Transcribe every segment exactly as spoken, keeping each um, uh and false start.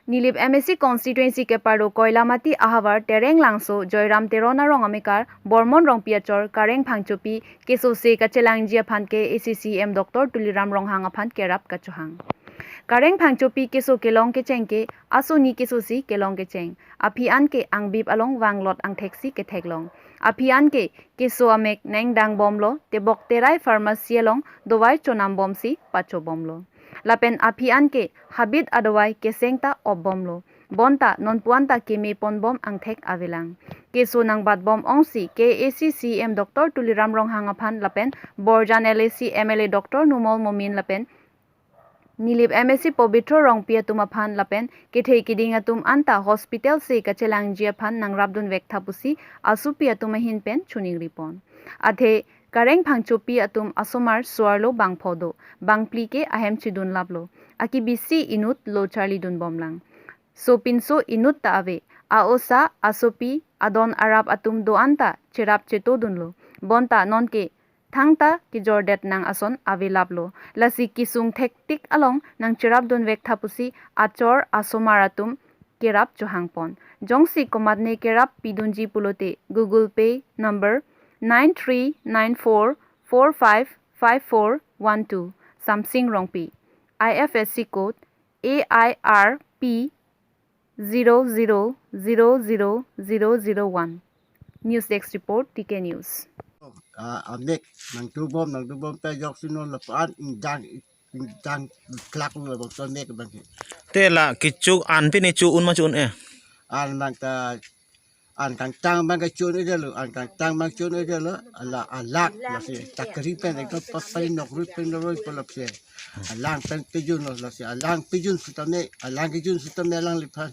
Nilip M A C constituency keparlo Koilamati ahavar Tereng Langso Joyram Teron arong amekar Bormon Rongpi achor Kareng Phangchopi kesose kachelangji aphan K A C C M Doctor Tuliram Ronghang aphan kerap kachohang. Kareng Phangchopi keso kelong kecheng ke asoni kesosi kelong kecheng. Aphi an ke angbip along vanglot angthek si ketheklong. Aphi an ke keso amek nengdang bomlo, tebok terai pharmacy along dovai chonam bomsi pacho bomlo. Lapen aphi an ke habit adovai keseng ta op bomlo. Bonta nonpu an ta keme pon bom angthek avelang. Keso nangbat bom ongsi K A C C M Doctor Tuliram Ronghang aphan lapen Borjan L A C M L A Doctor Numal Momin lapen Nilip M A C Pobitro Rongpi atum aphan lapen kethe kiding atum anta hospital si kachelangji aphan nangrapdun vek tha pusi asopi atum ahin pen choningri pon. Athe Kareng Phangchopi atum asomar suarlo bangpho do, bangphli ke ahem chidun laplo. Akibisi inut lo charlidun bomlang. Sopinso inut ta ave, a-osa, asopi, adon arap atum do anta cherap chetodunlo. Bonta nonke thangta kejordet nang ason avelaplo. Lasi kesung thektik along nangcherapdun vek tha pusi achor asomar atum kerap chohang pon. Jongsi komatne kerap pidunji pulote Google Pay number nine three nine four four five five four one two, Samsing Rongpi, I F S C code A I R P zero zero zero zero zero zero one. News Desk Report, T K News. Ah, amek nangtubom, nangtubom pe jok suno lapu an ingjang, ingjang klak lo bangso mek bang ke. Te la kecho an pini cho-un ma cho-un eh. An bang ta, an kangtang bang ke cho-un aja lo, an kangtang bang cho-un aja lo, ala alak lasi chakri pen ekdom papai nokri pen roi polap se. Alang pen pejun lo lasi, alang pejun sitame, alang kejun sitame alangliphan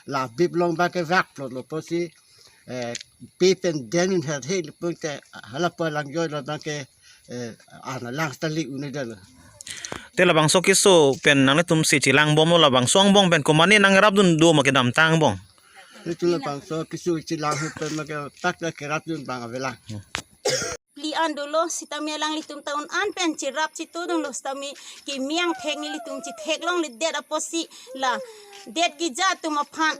la bip long bang ke vak plot lo pusi, eh, pe pen den un her he lipun ke hala po lang joi lo bang ke, eh, an alang stali un aja lo. Te labangso keso pen nanglitum si chelang bomlo, labangso angbong pen komatne nangrapdun do ma kedamtang angbong? Itu labangso keso chelang hu pen ma ke tak la kerapdun bang avelang. Phli an dolo sitame alanglitum ta un an pen cherap chetodunlo sitame keme angthek nelitum chetheklongledet apotsi la det keja atum aphan,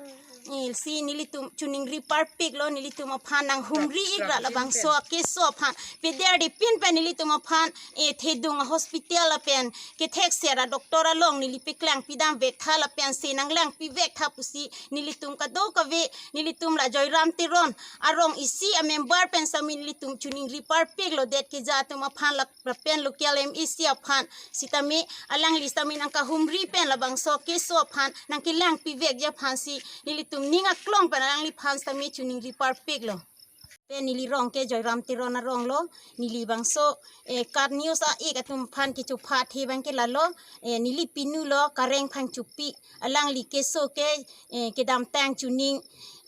eh, si nelitum choningri parpiklo, nelitum aphan nanghumri ik ra labangso akeso aphan pederdepi pen nelitum aphan, eh, thedung a-hospital lapen kethekser a-doctor along neli paklang pidam vek tha lapen si nanglang pi vek tha pusi nelitum kadokave, nelitum la Joyram Teron arong isi a-member pen sitame nelitum choningri parpiklo det keja atum aphan la, lapen local M A C aphan sitame alangli sitame nangkahumri pen labangso keso aphan nangkelang pi vekji aphan si nelitum ning aklong pen alangliphan sitame choningri parpiklo. Pen neli rong ke Joyram Teron arong lo, neli bangso, eh, KAT News a-ik atum aphan kechupha the bang ke lalo, eh, neli pinu lo Kareng Phangchopi, alangli keso ke, eh, kedamtang chuning,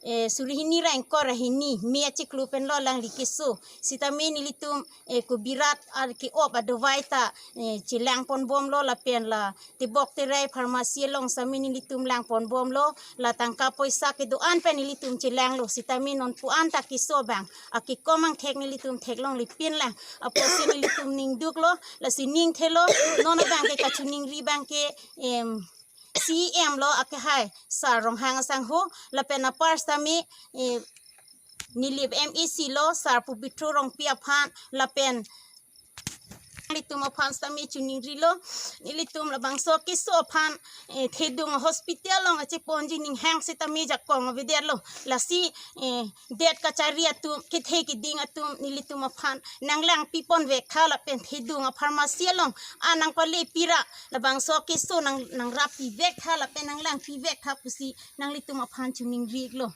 eh, suri hini ra ingkoi ra hini, me achiklo pen lo alangli keso. Sitame nelitum, eh, kobirat ar ke-op adovai ta, eh, chelang pon bomlo lapen la tebok terai pharmacy along sitame nelitum lang pon bomlo, la tangka poisa kedo an pen nelitum chelanglo, sitame nonpu an ta keso bang akekom angthek nelitum theklongle pinlang apotsi nelitum ning duklo, lasi ning thelo, non abang ke kachoningri bang ke, em, C E M lo akehai Sar Ronghang asangho, lapen apar sitame, eh, Nilip M A C lo Sar Pobitro Rongpi aphan lapen nelitum aphan sitame choningrilo, nelitum labangso keso aphan, eh, thedung hospital along acheponji ninghang sitame jakong avedetlo, lasi, eh, det kachari atum, kethe kiding atum nelitum aphan nanglang pi pon vek tha lapen thedung a-pharmacy along an nangpale pi ra labangso keso nang, nangrap pi vek tha lapen nanglang pi vek tha pusi nanglitum aphan choningri iklo.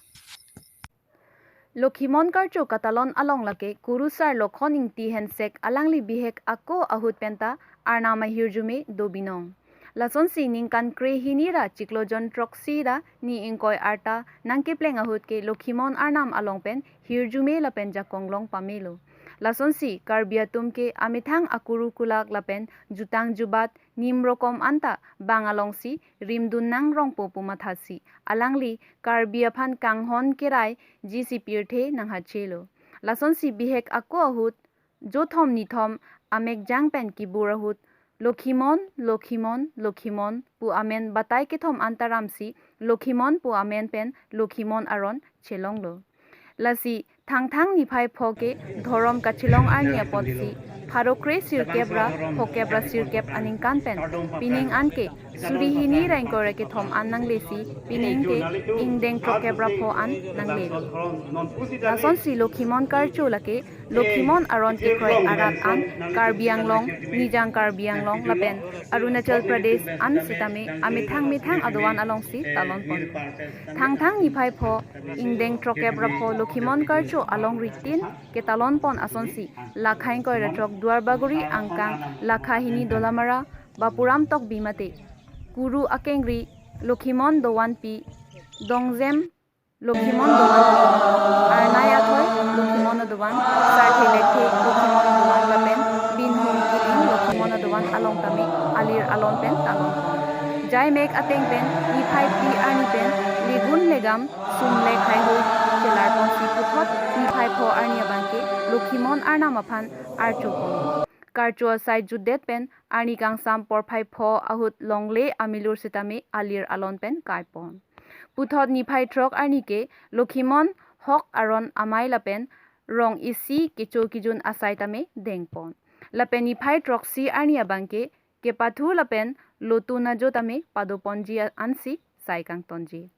Lokhimon Karcho Katalon along lake Kurusar Lokhon Ingti Hensek alangli bihek ako ahut penta arnam ahirjume do binong. Lasonsi ningkan krehini ra chiklo jon throksi ra ni ingkoi arta nangkepleng ahut ke Lokhimon arnam along pen hirjume lapen jakong long pamelo. Lasonsi Karbi atum ke amethang akuru kulak lapen jutang jubat nim rokom anta bang alongsi rimdun nangrongpo pu mathasi alangli Karbi aphan kanghon kerai jisi pirthe nanghachelo. Lasonsi bihek ako ahut jothom nithom amekjang pen kibur ahut Lokhimon, Lokhimon, Lokhimon pu amen batai kethom an taramsi Lokhimon pu amen pen Lokhimon aron chelonglo. Lasi Thangthang niphai pho ke dhorom kachelong arni apotsi pharo kre sirkep ra phokep ra sirkep aningkan pen pining an ke suri hini ra ingkoi ra kethom an nanglesi pining ke ingdeng throkkep ra pho an nangle. Lasonsi Lokhimon karcho lake Lokhimon aron kekroi arat an Karbi Anglong, Nijang Karbi Anglong lapen Arunachal Pradesh an sitame amethang methang adovan alongsi talon pon. Thangthang niphai pho ingdeng throkkep ra pho Lokhimon karcho alongri tin ketalon pon asonsi lakha ingkoi ra throk Duarbagori angkang lakha hini Dolamara Bapuram Tokbi mate Kuru akengri Lokhimon dovan pi, Dongjem Lokhimon dovan pi, Arnai athoi Lokhimon dovan, Sarthe Lekthe Lokhimon dovan lapen Binhum Kiling Lokhimon dovan along tame alir alon pen talon. Jaimek ateng pen niphai phli arni pen legun legam sum le khaihui chelar ponsi puthot niphai pho arni abangke Lokhimon arnam aphan archo pon. Karcho asai jutdet pen arni kangsam porphai pho ahut longle amilur sitame alir alon pen kai pon. Puthot niphai throk arni ke Lokhimon hok aron amei lapen rong isi kecho kejun asai tame deng pon. Lapen niphai throksi arni abangke kepathu lapen lotu najo tame pado ponji ansi sai kangtonji.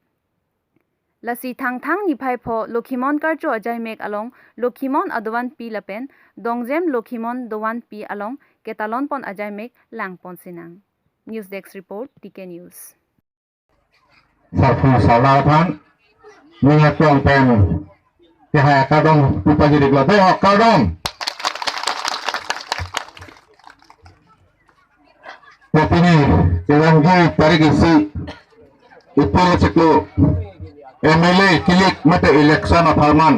Lasi Thangthang niphai pho Lokhimon karcho ajaimek along Lokhimon adovan pi lapen Dongjem Lokhimon dovan pi along ketalon pon ajaimek lang pon sinang. News Desk Report, T K News. Sarpo Sala aphan ning aklong pen kehai akardom pupa jirik lo, dei ho akardom. Pini kevangji tarik isi April chiklo M L A kilik mate election apharman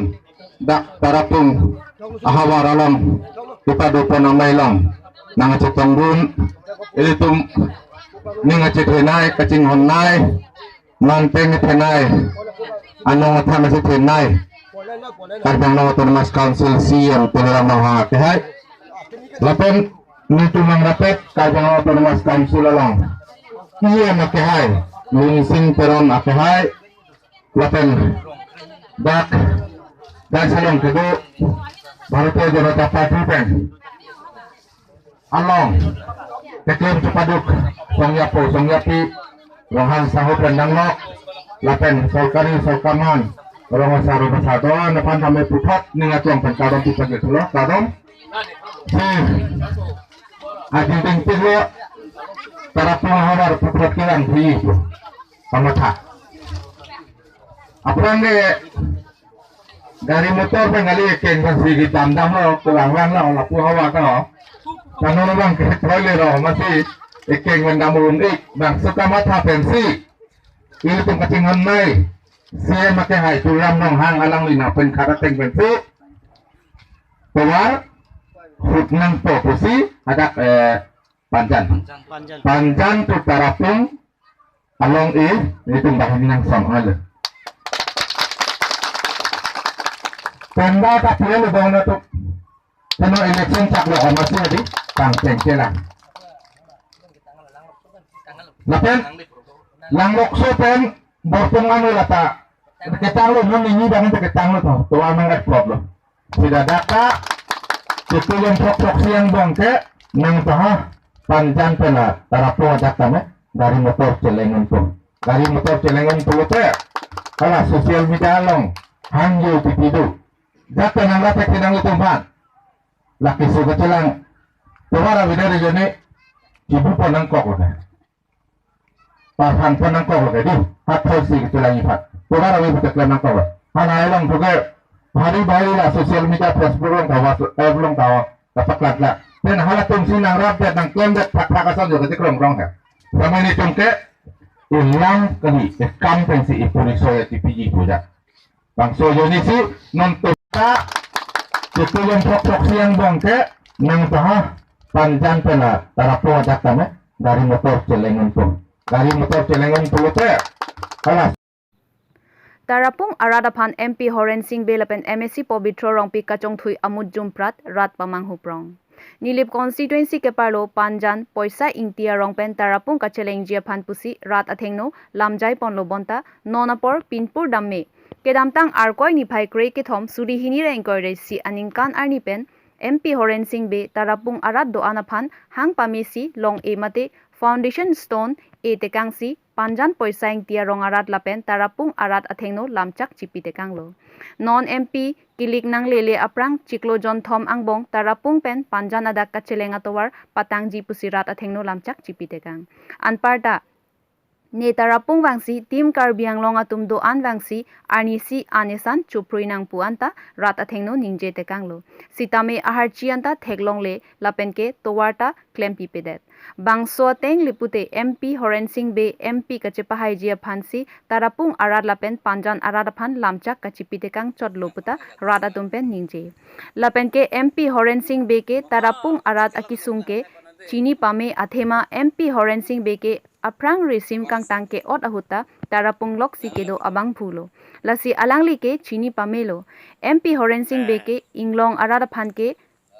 dak Tarapung ahavar along kita dopon amei along nangchetongdun, ilitum ning achethenei, kachinghonnei, manteng thenei, anong athan achethenei, Karbi Anglong Autonomous Council C E M Tuliram Ronghang akehai, lapen nelitum nangrapet Karbi Anglong Autonomous Council along E M akehai, Lunsing Teron akehai, lapen dak, dak salong kedo Bharatiya Janata Party pen along keklem chepaduk Songjapo Songjapi, Ronghang Sahu pen nanglok, lapen sorkari sorkarman, rong asar rong asar doan aphan kami puthot ning aklong pen kardom pupa jirik lo, kardom. Si adi dingpik lo, Tarapung ahavar puthot kevang phi kamatha. Aphrang ke gari motor pen kali ekeng pensi kedam damlo, kelang lang lo, lapu havar ta. Kano bang ke thoi le lo, masi ekeng pen dam un-ik, bangso kamatha pensi ilitum kachinghonnei C E M akehai Tuliram Ronghang alangli nangpekhat ateng pensi tovar hut nangpo pusi hadak, eh, Panjan. Panjan. Panjan to Tarapung along e, ilitum banghini nangsong ale. Penda ta pule lo dong na to. Keno election chak lo, masi adi pangcheng chelang. Lapen Langlokso pen Borpung ano lata ketanglo, non ini bangun ketanglo to, to amang gat problem. Sida dak ta, itu yang sok sok siang bang ke, nang taha Panjan pen la Tarapung ajat tame gari motor chelengun pon. Gari motor chelengun pulote, hala social media along hangjo pipidu. Jat ta nang rate kinang itu ban. Laki suka chelang. Tovar avedar jone, ibu pon nangkok lo. Parhan pon nangkok lo dei, hathot si kechelang iphat. Tovar avedar keklem nangkok lo. Hana elong thuke, bhari bhari la social media, Facebook along ta, WhatsApp along ta, ta paklat la. Pen halatum si nangrapdet nangklemdet thakthak ason jo kachekrongrong he. Samai nelitum ke, ilang kali, ekam pensi ipuri soya T P G puja. Bangso joni si non tum ta, itu yang sok sok siang bang ke, nang taha Panjan pen la Tarapung ajat tame gari motor chelengun pon. Gari motor chelengun pulote, hala. Tarapung arat aphan M P Horen Sing Bey lapen M A C Pobitro Rongpi kachongthui amut jumprat rat pamanghu prong. Nilip constituency keparlo Panjan Poisa Ingti arong pen Tarapung kachelengji aphan pusi rat athengno lamjai ponlo bonta non apor pinpur damme kedamtang Arkoi niphai kre kethom suri hini ra ingkoi ra isi aningkan arni pen M P Horen Sing Bey Tarapung arat do-an aphan hang pamesi long-e mate foundation stone e tekangsi Panjan Poisa Ingti arong arat lapen Tarapung arat athengno lamchak chipi tekanglo. Non M P kilik nanglele aphrang chiklo jonthom angbong Tarapung pen Panjan adak kacheleng atovar patangji pusi rat athengno lamchak chipi tekang. Anparta ne Tarapung vangsi Team Karbi Anglong atum do-an vangsi arnisi an esan chophrui nangpu anta rat athengno ningje tekanglo. Sitame aharchi anta theklongle lapen ke tovar ta klempipedet. Bangso ateng lipute M P Horen Sing Bey M P kachepahaiji aphansi Tarapung arat lapen Panjan arat aphan lamchak kachipi tekang chotlo puta rat atum pen ningje. Lapen ke M P Horen Sing Bey ke Tarapung arat akisung ke chini pame athema M P Horen Sing Bey ke aphrang risim kangtang ke-ot ahut ta Tarapung loksi kedo abangphulo. Lasi alangli ke chini pamelo. M P Horen Sing Bey ke inglong arat aphan ke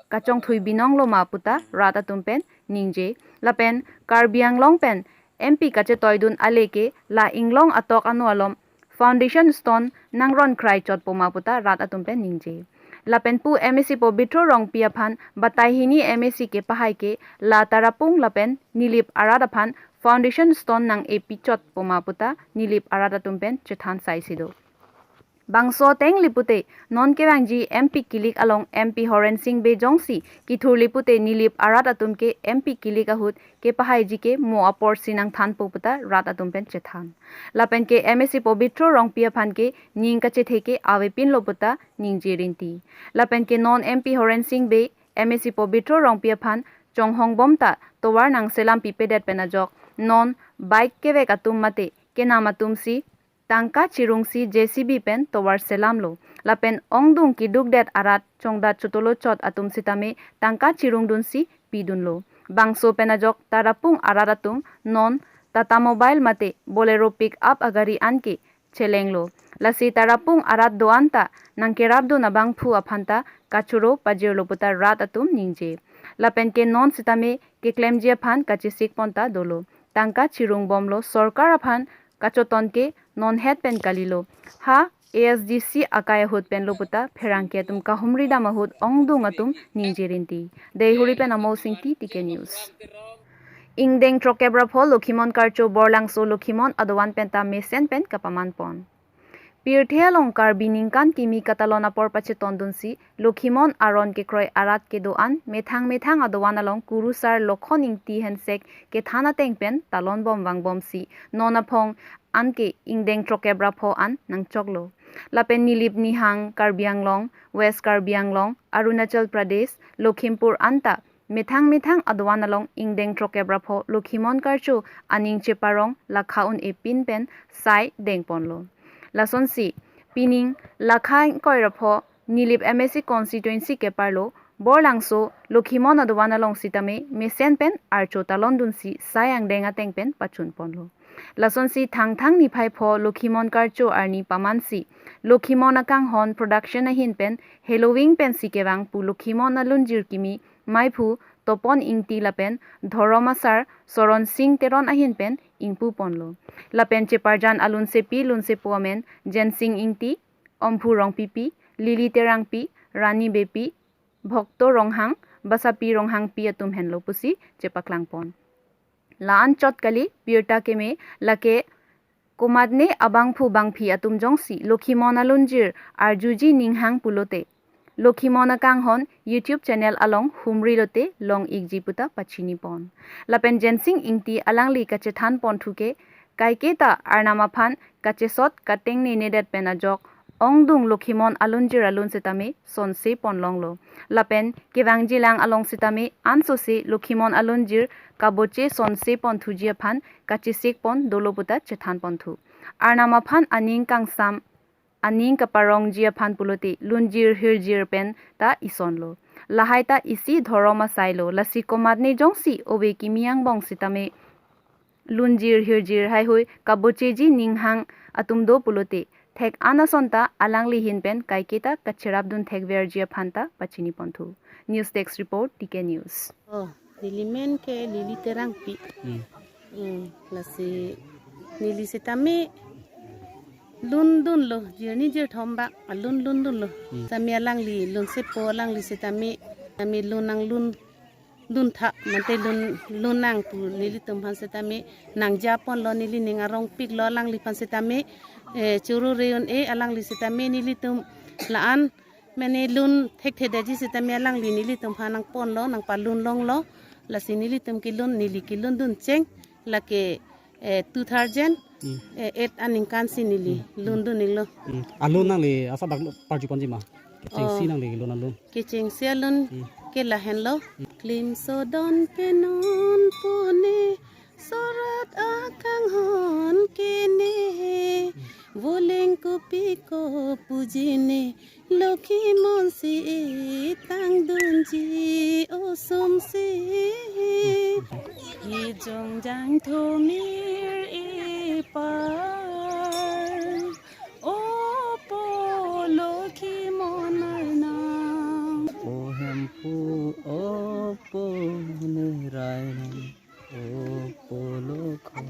kachongthui binong lo ma puta rat atum pen ningje. Lapen Karbi Anglong pen M P kachetoidun ale ke la inglong atok ano alom foundation stone nangron krai chotpo ma puta rat atum pen ningje. Lapen pu M A C Pobitro Rongpi aphan batai hini M A C kepahai ke la Tarapung lapen Nilip arat aphan foundation stone nang-epi chotpo ma puta Nilip arat atum pen chethan saisi do. Bangso ateng lipute non kevangji M P kilik along M P Horen Sing Bey jongsi kithur lipute Nilip arat atum ke M P kilik ahut kepahaiji ke mo aporsi nangthanpo puta rat atum pen chethan. Lapen ke M A C Pobitro Rongpi aphan ke ning kachethe ke avepinlo puta ningje rinti. Lapen ke non M P Horen Sing Bey M A C Pobitro Rongpi aphan chonghong bom ta tovar nangselam pipedet pen ajok non bike kevek atum mate kenam atumsi tangka chirungsi J C B pen tovar selamlo. Lapen ongdung kidukdet arat chongdat chotolo chot atum sitame tangka chirungdunsi pidunlo. Bangso pen ajok Tarapung arat atum non Tata Mobile mate Bolero pick up agari anke chelenglo. Lasi Tarapung arat do-an ta nangkerapdun abangphu aphan ta kachoro pajirlo puta rat atum ningje. Lapen ke non sitame keklemji aphan kachesik pon ta dolo. Tangka chirung bomlo sorkar aphan kachoton ke non het pen kalilo. Ha A S D C akai ahut penlo puta pherangke atum kahumri dam ahut ongdung atum ningje rinti. Deihori pen Amo Singti, T K News. Ingdeng throkkep ra pho Lokhimon Karcho Borlangso Lokhimon adovan pen ta mesen pen kapaman pon. Pirthe along Karbi ningkan kimi katalon apor pachetondunsi Lokhimon aron kekroi arat kedo-an methang methang adovan along kurusar Lokhon Ingti hensek kethan ateng pen talon bom vangbomsi non aphong anke ingdeng throkkep ra pho an nangchoklo. Lapen Nilip Nihang Karbi Anglong, West Karbi Anglong, Arunachal Pradesh, Lakhimpur anta methang methang adovan along ingdeng throkkep ra pho Lokhimon Karcho aning cheparong lakha un-e pin pen sai dengponlo. Lasonsi pining lakha ingkoi ra pho Nilip M A C constituency keparlo Borlangso Lokhimon adovan along sitame mesen pen archo talondunsi sai angdeng ateng pen pachunponlo. Lasonsi Thangthang niphai pho Lokhimon Karcho arni pamansi Lokhimon akanghon production ahin pen Halloween pensi kevang pu Lokhimon alunjir kimi maiphu Topon Ingti lapen Dhorom Asar Soron Sing Teron ahin pen ingpuponlo. Lapen cheparjan alunsepi lunsepo amen Jensing Ingti, Omphu Rongpipi, Lily Terangpi, Rani Beypi, Bhokto Ronghang, Basapi Ronghangpi atum henlo pusi chepaklangpon. La-an chot kali, pirta keme, lake komatne abangphu bangphi atum jongsi Lokhimon alunjir arjuji ninghang pulote Lokhimon akanghon YouTube channel along humri lote long-ikji puta pachinipon. Lapen Jensing Ingti alangli kachethanponthu ke kaiketa Arnam aphan kachesot katengne nedet pen ajok ongdung Lokhimon alunjir alun sitame sonse ponlonglo. Lapen kevangjilang along sitame ansose Lokhimon alunjir kaboche sonse ponthuji aphan kachesik pon dolo puta chethanponthu. Arnam aphan aning kangsam aning kaparongji aphan pulote lunjir hirjir pen ta isonlo. Lahai ta isi dhorom asailo, lasi komatne jongsi ove kimi angbong sitame lunjir hirjir haihui kabocheji ninghang atum do pulote thek an ason ta alangli hin pen kaiketa kacherapdun thekverji aphan ta pachiniponthu. News Desk Report, T K News. Oh, neli men ke Lily Terangpi. Hmm. Hmm, lasi neli setame lun dunlo, jirni jirthom bak, alun lun dunlo. Hmm. Setame alangli lunsepo, alangli setame, setame lun nanglun duntha, mate lun, lun nang pu nelitum aphan setame nangjaponlo, nelining arongpiklo alangliphan setame, eh, choro reun e alangli setame nelitum la-an mane lun thekthedetji setame alangli nelitum aphan nangponlo, nangpalun longlo, lasi nelitum kelun, neli kelun duncheng, lake, eh, two thousand, Hmm. eh, eight aningkan si neli Hmm. lun dun-iklo. Hmm. Alun nangli asap dak parjuponji ma? Kechengsi Oh. nangli lun alun. Kechengsi alun Hmm. ke lahenlo. Hmm. Klimso don penon pone, sorat akanghon kene, Hmm. voleng kopi ko pujine, Lokhi monsi etang dunji osomsi. Ijong jang thomir ipar, opo Lokhi mon arnam. O Hemphu, opo Nerai arnam. Opo Lokhi,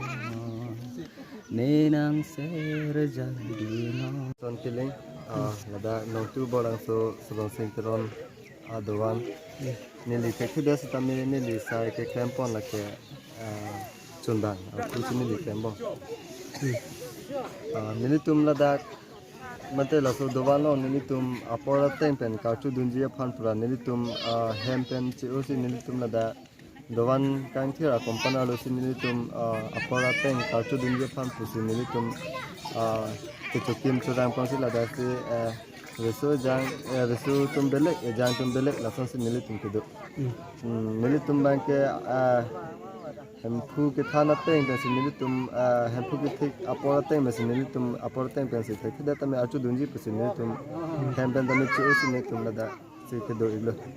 ne nang serjang dino. Son Tiling, ah, ladak Nongtu Borangso Sibong Sing Teron adovan. Neli thekthedet setame neli sai keklempon lake, ah, chundang, ah, pusi neli klempon. Ah, nelitum ladak mate laso dovan along nelitum apor ateng pen karcho dunji aphan pura nelitum, ah, hem pen che-osi nelitum ladak dovan kangthir akompani arlo si nelitum, ah, apor ateng karcho dunji aphan pusi nelitum, ah, kechokim chorang pangsi ladak si, eh, riso ejang, eh, riso atum belek, ejang atum belek lasonsi nelitum kedo. Hmm. Hmm, nelitum abangke, ah, Hemphu kethan ateng pensi nelitum, ah, Hemphu kethik apor ateng pensi nelitum apor ateng pensi thekthedet tame karcho dunji pusi nelitum hem pen tame che-osi nelitum ladak si kedo-iklo.